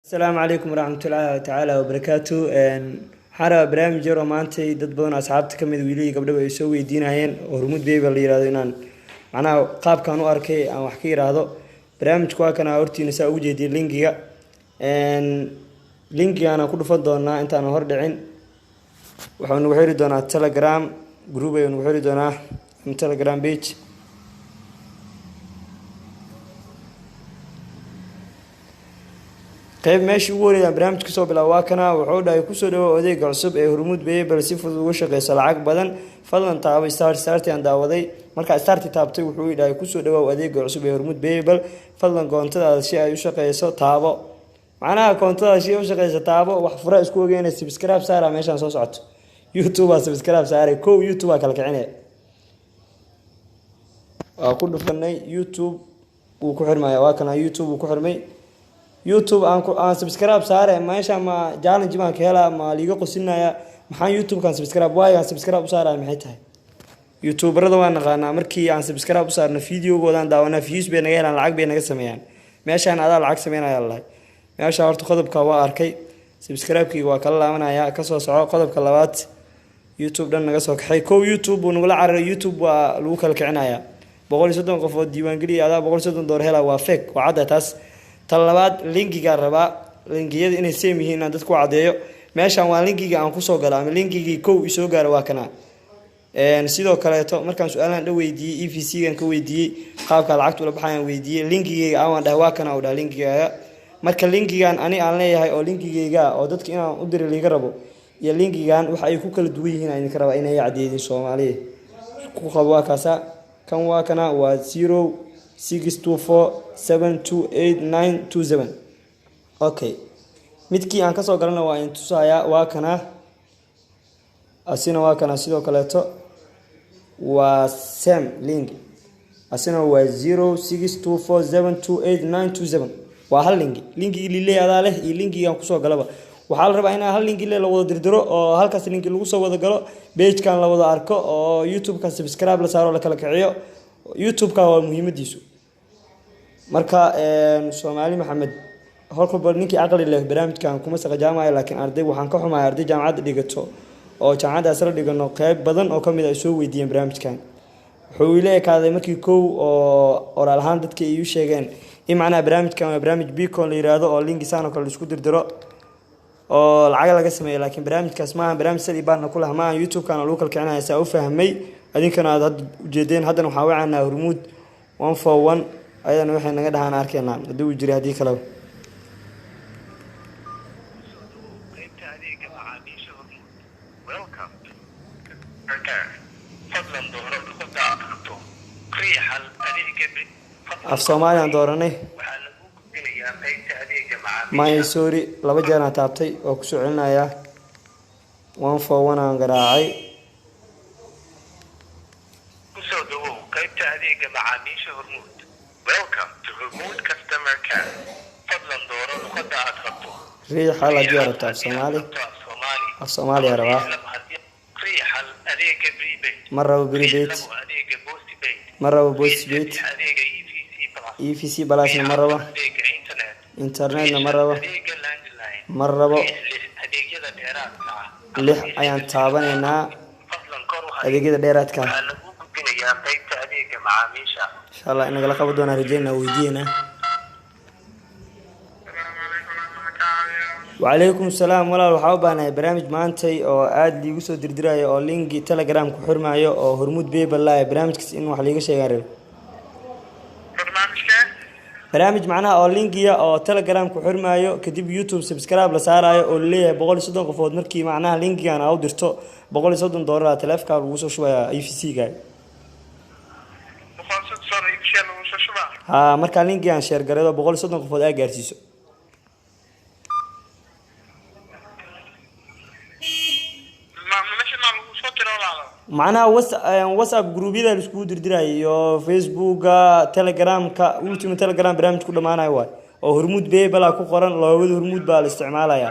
Asalaamu calaykum waraxmatullaahi tacaala wabarakaatu. Waxaan rabaa barnaamij yar oo maantay dad badan oo asxaabta kamid wiilihii gabdhaba ay soo weydiinayeen oo Hormuud Pay la yirahdo, inaan macnaha qaabkaan u arkay aan wax ka yiraahdo. Barnaamijku waa kana hortiina saa ugu jeediyay linkiga. Linkigaana ku dhufan doonaa. Intaan hor dhicin, waxuu nagu xiri doonaa Telegram group ayuu nagu xiri doonaa ama Telegram page. Qayb meeshii ugu horeeyaan barnaamij kasoo bilaabo waa kana. Wuxuu dhahay: "Kusoo dhawow adeega cusub ee Hormuud Pay, si fudud uga shaqeyso lacag badan, fadlan taabo start." Starti aan daawaday. Markaa starti taabtay, wuxuu dhahay: "Kusoo dhawow adeega cusub ee Hormuud Pay, fadlan koontadaada si ay u shaqeyso taabo." Macnaha koontadaada si ay u shaqeyso taabo, wax fura isku ogeynay. Subscribe saara meeshaan soo socoto. YouTube aa subscribe saaray kow, YouTube aa kala kicinaya. Waa ku dhufanay, YouTube wuu ku xirmaya. Waa kana, YouTube wuu ku xirmay. YouTube aan subscribe saare meesha, ma challenge baan ka helaa? Ma liiga qosinaya? Maxaan YouTube-kan subscribe waayo aan subscribe u saaraya maxay tahay? YouTuberada waan naqaanaa. Markii aan subscribe u saarno, videogoodaan daawanaa, views bay naga helaan, lacag bay naga sameeyaan. Meeshaan adaa lacag sameynaya lalahay. Meesha horta qodobka waa arkay, subscribe-keyga waa kala laabanaya. Kasoo soco qodobka labaad. YouTube dhan naga soo kaxay. Kow, YouTube buu nagula cararay. YouTube waa lagu kala kicinayaa. 130 qof oo diiwaangeliya, adaa $130 hela, waa fake, waa cadda taas. Tan labaad, linkigaa rabaa linkiyada inay same yihiin inaan dadku caddeeyo. Meeshan waa linkiga aan kusoo galo ama linkigii kow isoo gaaro, waa kana. Sidoo kaleeto, markaan su-aalahan dha weydiiyey, EVC gan ka weydiiyey, qaabka lacagta ula baxayaan weydiiyey, linkigeyga awaan dhahay, waa kana u dhaha linkigaaga. Marka linkigan ani aan leeyahay oo linkigeyga oo dadka inaan u diri liiga rabo iyo linkigan waxa ay ku kala duwan yihiin aan idinka rabaa inay caddeedin. Soomaaliya ku qabo, waa kaasa. Kan waa kana, waa 0624728927. Okay, midkii aan kasoo galana waa in tusayaa. Waa kana, asina waa kana. Sidoo kaleeto waa same link, asina waa 0624728927. Waa hal linki. Linkigii liley adaa leh iyo linkigaan kusoo galaba. Waxaa la rabaa inaa hal linki le la wada dirdiro oo halkaas linki lagu soo wada galo, pagekan la wada arko oo YouTube-ka subscribe la saaro, la kala kiciyo. YouTube-ka waa muhiimadiisu. Marka Soomaali Maxamed, horkaba ninkii caqli leh barnaamijkan kuma saqajaamayo, laakiin arday waxaan ka xumahay, arday jaamacadda dhigato oo jaamacaddaas la dhigano, qeyb badan oo kamid a ay soo weydiiyeen barnaamijkan. Wuxuu ila ekaaday markii kow oo oraal ahaan dadka ay iu sheegeen in macnaha barnaamijkan waa barnaamij beacon la yiraahdo oo linkisaan oo kale laisku dirdiro oo lacag laga sameeyo, laakiin barnaamijkaas maaha barnaamij sal baarna ku lah maaha. YouTube-kana lagu kala kicinaya saa u fahmay, adinkana aad hadda ujeedeen. Haddana waxaa wacanaa Hormuud 141, ayadana waxay naga dhahaan arkeynaa haddii uu jiray, haddii kaleba. Qaybta adeega macaamiisha Hormuud. Welcome to care. Fadlan dooro luqadda aad rabto. Riix hal adeega fadlan. Af Soomaaliyaan dooranay. Waxaa lagu gudbinayaa qaybta adeega macaamiisha. May, sorry, laba jeer aan taabtay, waa kusoo celinayaa. 141 aan garaacay. Kusoo dhawow qaybta adeega macaamiisha Hormuud. Welcome to Hormuud Customer Care. Fadlan dooro luqadda aad rabto. Riix hal haddii aad rabto af Soomaali. Af Soomaali. Af Soomaaliya rabaa. Riix hal adeega prepaid. Ma rabo prepaid. Riix labo adeega postpaid. Ma rabo postpaid. Riix saddex adeega EVC Plus. EVC Plusna ma rabo. Adeega internet. Internetna ma rabo. Adeega landline. Ma rabo. Riix lix adeegyada dheeraadka ah. Lix ayaan taabanaynaa. Fadlan kor u hay. Adeegyada dheeraadka ah. Waxaa lagu gudbinayaa qaybta adeega macaamiisha. Insha Allah in nagala qaban doonaa rajeynaa, weydiiyeynaa. Wacalaykum salaam. Walaal, waxaa u baahnahay barnaamij maantay oo aada liigu soo dirdirayo oo linki Telegram ku xirmaayo oo Hormuud Pay laaya. Barnaamijkaas in wax liiga sheegaan rabo. Barnaamijkee? Barnaamij macnaha oo linkiya oo Telegram ku xirmaayo, kadib YouTube subscribe la saarayo oo laleeyahay 130 qofood markii macnaha linkigan aa u dirto, $130 taleefkaa lagu soo shubayaa EVC ga. 130 ibshaa lagu soo shubaa? Haa, markaa linkigan share gareedo, 130 qofood aa gaarsiiso. Ma meesha maa lagu soo diro, walaalo? Macnaha WhatsApp gruubyada laiskugu dirdiraya iyo Facebooka, Telegramka, ultima Telegram barnaamij ku dhamaanayo waay oo Hormuud Pay ku qoran, loogada Hormuud baa la isticmaalaya.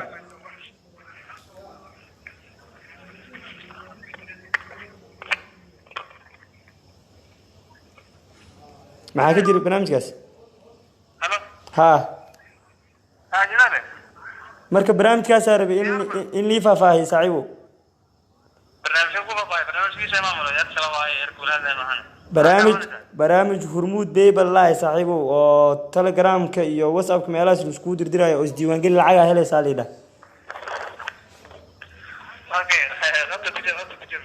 Maxaa ka jira barnaamijkaas? Halo. Haa. Haajinane. Marka barnaamijkaasaa rabay in lii faahfaahiyo, saaxiibow. Barnaamijka ku faahfaahay, barnaamijkiisa maamulo yar kala waaye erkulaada maahan. Barnaamij Hormuud Pay lahay, saaxiibow, oo Telegramka iyo WhatsAppka meelahaas laiskugu dirdirayo oo isdiiwaangeli lacagaa helaysaa liidha. Okay, hadda ku jir, hadda ku jir.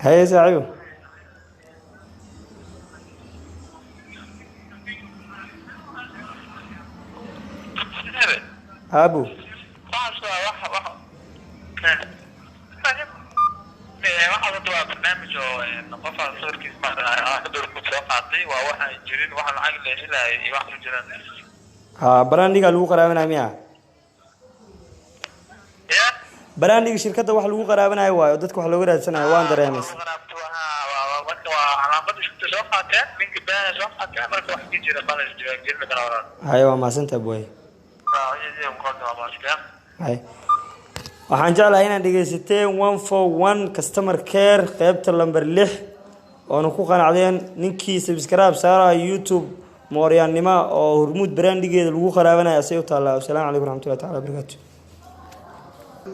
Haye, saaxiibow. Aabu. Waxaas waa wax waxa wada waa barnaamij oo qofaan sawirkiis maaragtay soo qaatay. Waa waxaan jirin, wax lacag la helayo iyo wax ma jiraan. Ha, brand-iga lagu qaraabanayo miya? Ya. Brand-iga shirkadda wax lagu qaraabanayo waayo, dadka wax looga raadsanayo, waan dareemaysa. Marka waa calaamada shirkadda soo qaateen, ninka baana soo qaateen. Marka wax ka jira bala isdiiwaangelin kala waran. Haye, waa mahadsantaha, buwaye. Haye, waxaan jeclahay inaad dhegeysateen 141 customer care, qeybta lamber 6, oona ku qanacdeen. Ninkii subscribe saarayo YouTube mooryaannimo oo Hormuud brand-igeeda lagu qaraabanayo asay u taallaa. Wasalaamu calaykum raxmatullahi tacala wabarakaatu.